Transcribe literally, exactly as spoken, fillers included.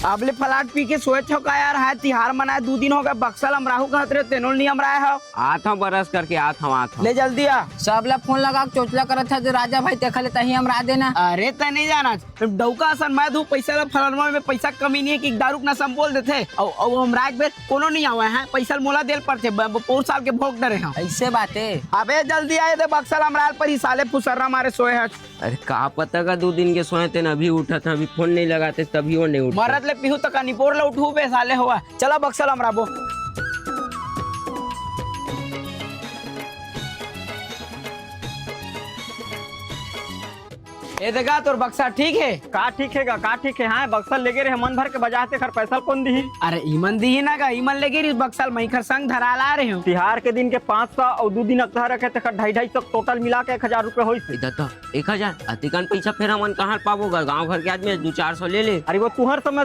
अब ले फलाट पी के सोए छो का यार? हाय, तिहार मनाए दू दिन हो गए, बक्सा ल अमराहू कहत रहे, तेनो ल नहीं अमराए हो। आत हूँ बरस करके, आत हूँ, आत हूँ। ले जल्दी आ। सब ला फोन लगा के चोचला करत है जो राजा भाई तेखा ले तही अमरा देना। अरे, तै नहीं जाना, डौका असन मैं दू पैसा ला फलनवा में पैसा कमी नहीं है कि दारू के नशा में बोल देथे। अउ, अउ अमराए के बेर कोनो नहीं आवे है, पैसा ल मोला देल पड़थे, ब-, ब-, पौर साल के भोग डरे हम। ऐसे बात है। अबे जल्दी आए दे, बक्सा ल अमराल पर ही साले फुसर्रा मारे सोए है। अरे का पता का दू दिन के सोए तेन अभी उठत हे, अभी फोन नहीं लगाते तभी वो नहीं उठते। मरत ले पीहू तक निपोर ले उठू बे साले होवा। चला बक्सा ल अमराबो। ए देखा तोर बक्सा ठीक है? का ठीक है गा, का ठीक है? हाँ, बक्सा लेगे रहे मन भर के बजाते खर पैसा कौन दिही? अरे ईमन दिही ना गा, ईमन लेगे रही बक्सा ल, मैं खर संग धरा ला रहे हूँ। तिहार के दिन के पाँच सौ और दू दिन अगता रखे ते खर ढाई ढाई सौ, टोटल मिला के एक हजार रुपये होइस। ए दादा, एक हजार? अतिकन पैसा फेर हमन कहाँ पाबो गा? गाँव घर के आदमी दू चार सौ ले ले। अरे वो तुहर समझ